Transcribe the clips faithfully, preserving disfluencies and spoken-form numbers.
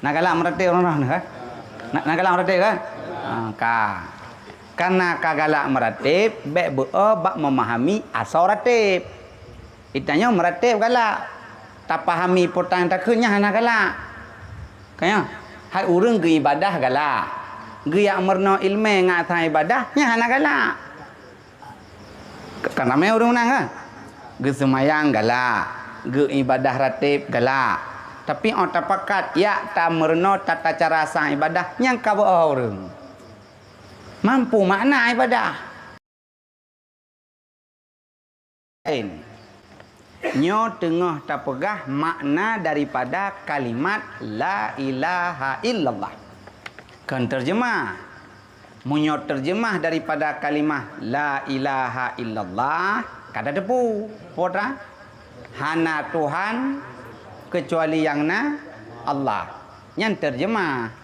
Na galak meuratéb ureuëng droeneuh, kan? Na, na galak meuratéb, kan? Ha, ka. Kareuna ka galak meuratéb, bék beu-o bak meumahami asoe ratéb. Geutanyoe meuratéb galak. Tapahami peue nyang takheun nyan hana galak. Ka nyoe, hai ureuëng geuibadah galak. Geujak meurunoe iéleumé ngat sang ibadah, nyan hana galak. Ka, ka ramé ureuëng meunan, kan? Geuseumayang galak, geuibadah ratéb galak. Tapi 'oh tapakat jak tameurunoe tata cara sang ibadah, nyan ka beu-o ureuëng. Mampu makna ibadah. Laén. Nyoe teungoh tapeugah makna daripada kalimat la ilaha illallah. Kon terjemah. Meunyoe terjemah daripada kalimah la ilaha illallah, ka tateupeue, peue treuk? Hana Tuhan keucuali nyang na Allah. Nyan terjemah.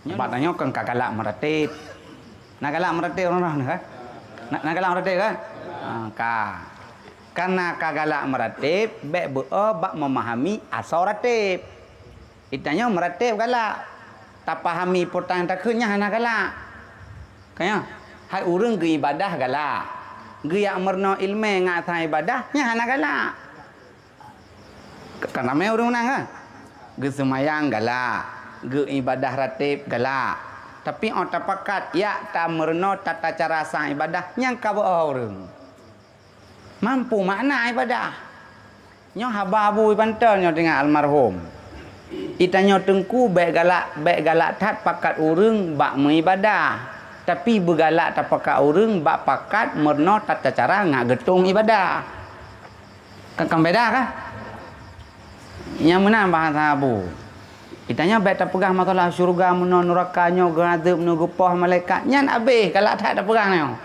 Bak tanyoe kon ka galak meuratéb. Na galak meuratéb ureuëng droeneuh, kan? Na, na galak meuratéb, kan? Ha, ka. Kareuna ka galak meuratéb, bék beu-o bak meumahami asoe ratéb. Geutanyoe meuratéb galak. Tapahami peue nyang takheun nyan hana galak. Ka nyoe, hai ureuëng geuibadah galak. Geujak meurunoe iéleumé ngat sang ibadah, nyan hana galak. Ka, ka ramé ureuëng meunan, kan? Geuseumayang galak, geuibadah ratéb galak. Tapi 'oh tapakat jak tameurunoe tata cara sang ibadah, nyan ka beu-o ureuëng. Mampu makna ibadah. Nyoe haba Abu Ibanten nyoe deungon almarhum. Geutanyoe teungku bék galak, bék galak that pakat ureuëng bak meuibadah. Tapi beugalak tapakat ureuëng bak pakat meurunoe tata cara ngat geutông ibadah. Kan, kan beda kah? Nyang meunan bahasa Abu. Geutanyoe bék tapeugah masalah syeuruga meunoe, nuraka nyoe, geuadeueb nyoe, geupoh malaikat. Nyan abéh galak that tapeugah nyoe.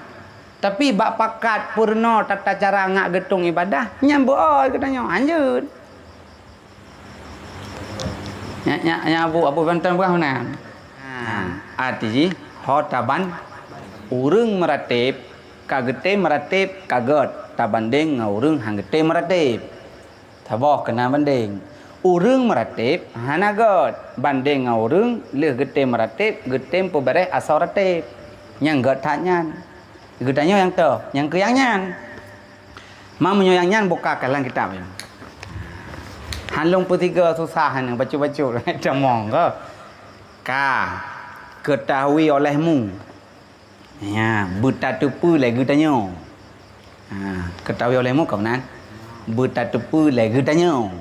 Tapi bak pakat peurunoe tata cara ngat geutông ibadah, nyan beu-o geutanyoe, hanjeuet. Nyan, nyan, nyan Abu, Abu Banten peugah meunan. Ha, arti jih, ho taban ureuëng meuratéb, ka geutem meuratéb ka gét tabandeng ngon ureuëng han geutem meuratéb. Saboh keunan bandeng. Ureuëng meuratéb hana gét bandeng ngon ureuëng lheueh geutem meuratéb, geutem peubeureh asoe ratéb. Nyang gét that nyan. Geutanyoe nyang toh, nyang keu nyang nyan. Ma meunyoe nyang nyan buka ka lam kitab nyan. Han lôn peusigoe susah nyan, bacut-bacut tamong ka. Ka, ketahui olehmu. Ya, beutateupeue lé geutanyoe. Ha, ketahui olehmu ka meunan. Beutateupeue lé geutanyoe.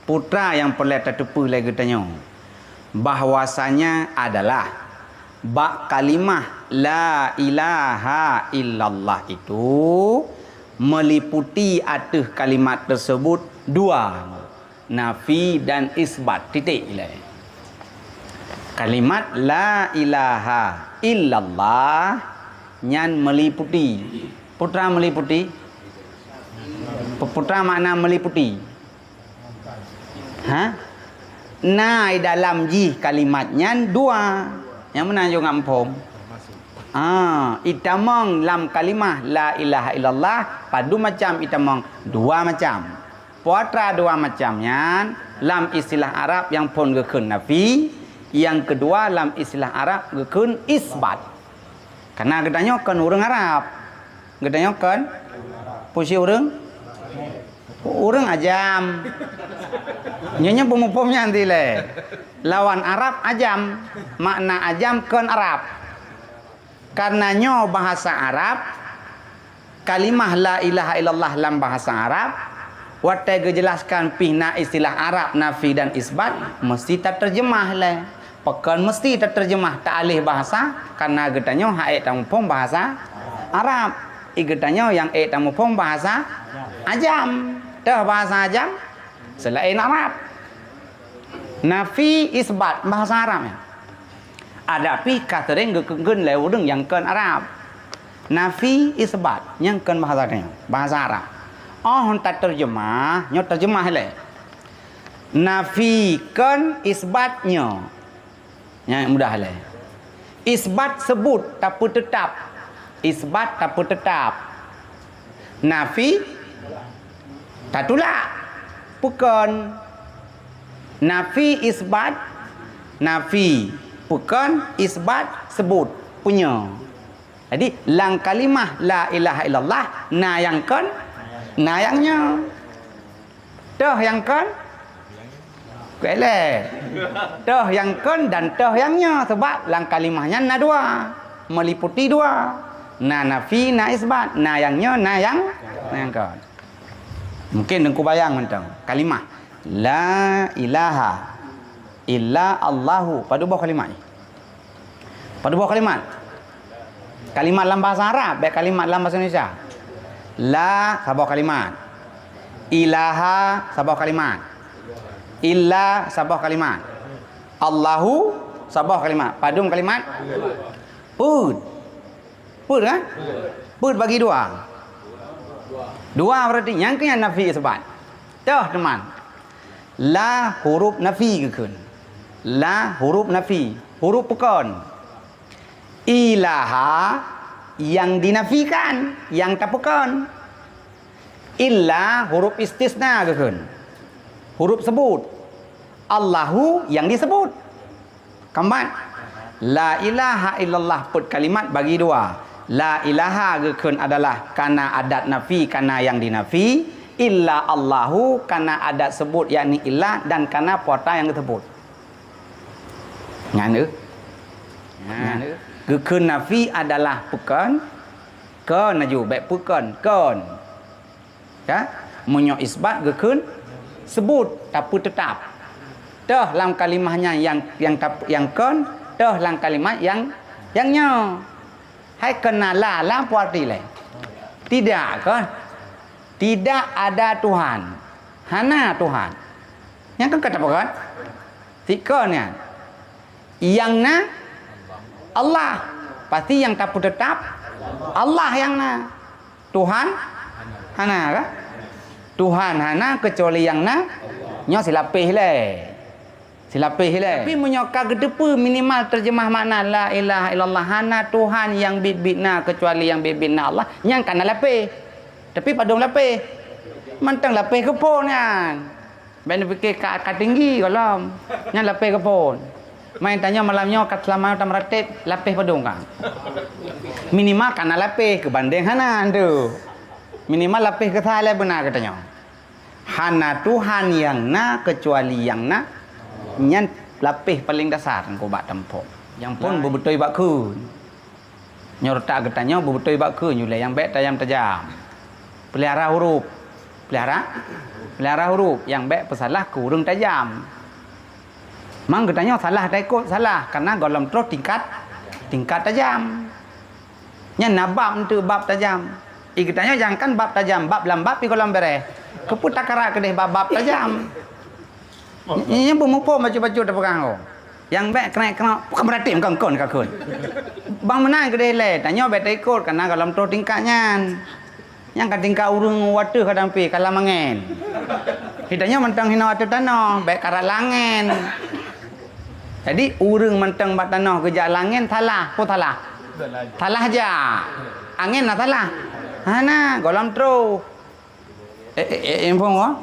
Peue treuk nyang peureulée tateupeue lé geutanyoe, bahwasanya adalah bak kalimah la ilaha illallah itu meliputi ateueh kalimat tersebut dua, nafi dan isbat, titik ilée. Kalimat la ilaha illallah nyan meliputi. Peue treuk meliputi? Peue treuk makna meliputi? Ha? Na di dalam jih kalimat nyan dua. Nyang meunan jih ngat muphom. Ah, itamong lam kalimah la ilaha illallah padum macam itamong? Dua macam. Peue treuk dua macam nyan, lam istilah Arab nyang phon geukheun nafi, nyang keudua lam istilah Arab geukheun isbat. Karena geutanyoe kon ureuëng Arab. Geutanyoe kon? Peue cit ureuëng? Ureuëng ajam. Nyoe nyoe peumuphom nyan dilée. Lawan Arab ajam. Makna ajam kon Arab. Karena nyoe bahasa Arab, kalimah la ilaha illallah lam bahasa Arab, watée geujelaskan pih na istilah Arab nafi dan isbat, meusti tateurjeumah lé. Pakon meusti tateurjeumah, taalih bahasa, karena geutanyoe han ék tamuphom bahasa Arab. I geutanyoe nyang ék tamuphom bahasa ajam. Toh bahasa ajam? Seulaén Arab. Nafi isbat bahasa Arab nyan. Adak pih ka seuréng geukheun-kheun lé ureuëng nyang kon Arab. Nafi isbat nyang kon bahasa geutanyoe, bahasa Arab. Oh tateurjeumah, nyoe teurjeumah lé. Nafi kon isbat nyoe. Nyang mudah lé. Isbat sebut tapeuteutap. Isbat tapeuteutap. Nafi tatulak. Peue kon? Nafi isbat, nafi peukon, isbat sebut, punya. Jadi, lam kalimah la ilaha illallah, na nyang kon, na nyang nyoe. Toh nyang kon? Kueleh. Toh nyang kon dan toh nyang nyoe, sebab lam kalimah nyan na dua, meliputi dua. Na nafi, na isbat, na nyang nyoe, na nyang, na nyang kon. Mungkin Teungku bayang mantong. Kalimah la ilaha illa Allahu. Padub boh kalimat nyoe? Padub boh kalimat? Kalimat lam bahasa Arab, bèk kalimat lam bahasa Indonesia. La saboh kalimat. Ilaha saboh kalimat. Illa saboh kalimat. Allahu saboh kalimat. Padum kalimat? Peuet. Peuet kan? Peuet bagi dua. Dua berarti nyang keu nyan nafi isbat. Toh teuma. La huruf nafi geukheun. La huruf nafi. Huruf peukon. Ilaha nyang dinafikan, nyang tapeukon. Illa huruf istisna geukheun. Huruf sebut. Allahu nyang disebut. Keumpat, la ilaha illallah peuet kalimat bagi dua. La ilaha geukheun adalah kana adat nafi, kana nyang dinafi, illa Allahu kana adat sebut, yakni illa, dan kana peue ata nyang geusebut. Nyan eu. Nyan eu. Geukheun nafi adalah peukon, kon laju, bèk peukon, kon. Ka? Meunyoe isbat geukheun sebut, tapeuteutap. Toh lam kalimah nyan nyang, nyang tap-, nyang kon, toh lam kalimat nyang, nyang nyoe. Hai kon na la, la peue arti lé? Tidak kah? Tidak ada Tuhan. Hana Tuhan. Nyang kon ka tapeugah? Sikon nyan. Nyang na Allah. Pasti nyang tapeuteutap Allah nyang na. Tuhan hana, kan? Tuhan hana keucuali nyang na. Nyoe silapéh lé. Silapéh lé. Tapi meunyoe ka geuteupeue minimal terjemah makna la ilaha illallah, hana Tuhan nyang biet-biet na keucuali nyang biet-biet na Allah, nyan ka na lapéh. Tapi padum lapéh? Mantong lapéh keu phon nyan. Bèk neupike ka, ka tinggi gohlom. Nyan lapéh keu phon. Main tanyoe malam nyoe ka seulama tam ratéb, lapéh padum ka. Minimal ka na lapéh, keubandeng hana tu. Minimal lapéh keu sa lé beuna geutanyoe. Hana Tuhan nyang na keucuali nyang na. Nyan lapéh paleng dasar ngon bak tampok. Nyang phon beubeutôi bak kheun. Nyoe reutak geutanyoe beubeutôi bak kheun, nyoe lé nyang bèk tajam-tajam. Peulihara huruf. Peulihara? Peulihara huruf. Nyang bèk peusalah keu ureueng tajam. Mang geutanyoe salah taikot salah, karena gohlom troh tingkat, tingkat tajam. Nyan na bab eunteuk bab tajam. I geutanyoe jangankan bab tajam, bab lam bab pih gohlom bèrèh. Keupeue takarat keudeh bab-bab tajam? Nyan beumuphom bacut-bacut tapeugah ngon. Nyang bèk keuneuk-keuneuk, bukan berarti kon-kon ka kheun. Bang meunan keudeh lé, tanyoe bèk taikot, karena gohlom troh tingkat nyan. Nyang ka tingkat ureueng wateuh kadang pih, ka lam angén. Geutanyoe mantong hinoe ateueh tanoh, bèk karat lam angén. Jadi, ureueng mantong bak tanoh geujak lam angén salah, peue salah? Salah jak. Angén na salah? Hana, gohlom troh. Eh, eh, eh, eh, phon, oh.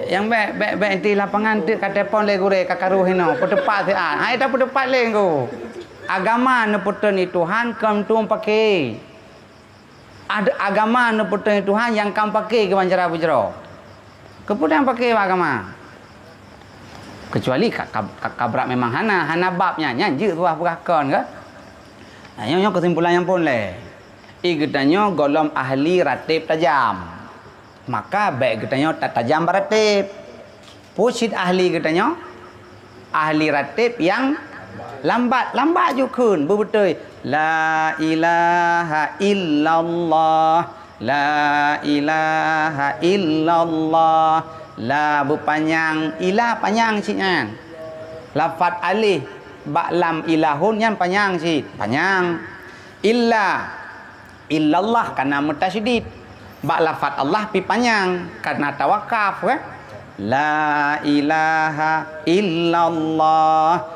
Nyang bèk, bèk, bèk di lapangan teuk ka teupon lé gurèe ka karu hinoe. Peuteupat siat. Hai tapeuteupat lé engko. Agama neupeutrön di Tuhan kon tueng paké. Ad-, agama neupeutrön di Tuhan nyang ka paké keu bancara bujroe. Keupeue nyang paké bak agama? Keucuali ka, ka, ka, ka brat memang hana, hana bab nyan, nyan jeuet tuah peugah kon ka. Nah, nyoe, nyoe keusimpulan nyang phon lé. I geutanyoe gohlom ahli ratéb tajam. Maka bèk geutanyoe ta-, tajam baratéb. Peue cit ahli geutanyoe? Ahli ratéb nyang lambat, lambat ju kheun beubeutôi. La ilaha illallah, la ilaha illallah. La beupanyang, ila panyang cit nyan. Lafat alif bak lam ilahun nyan panyang cit, panyang. Illa Illallah kana meutasydid. Bak lafat Allah pi panyang kana tawakaf, kan? La ilaha illallah,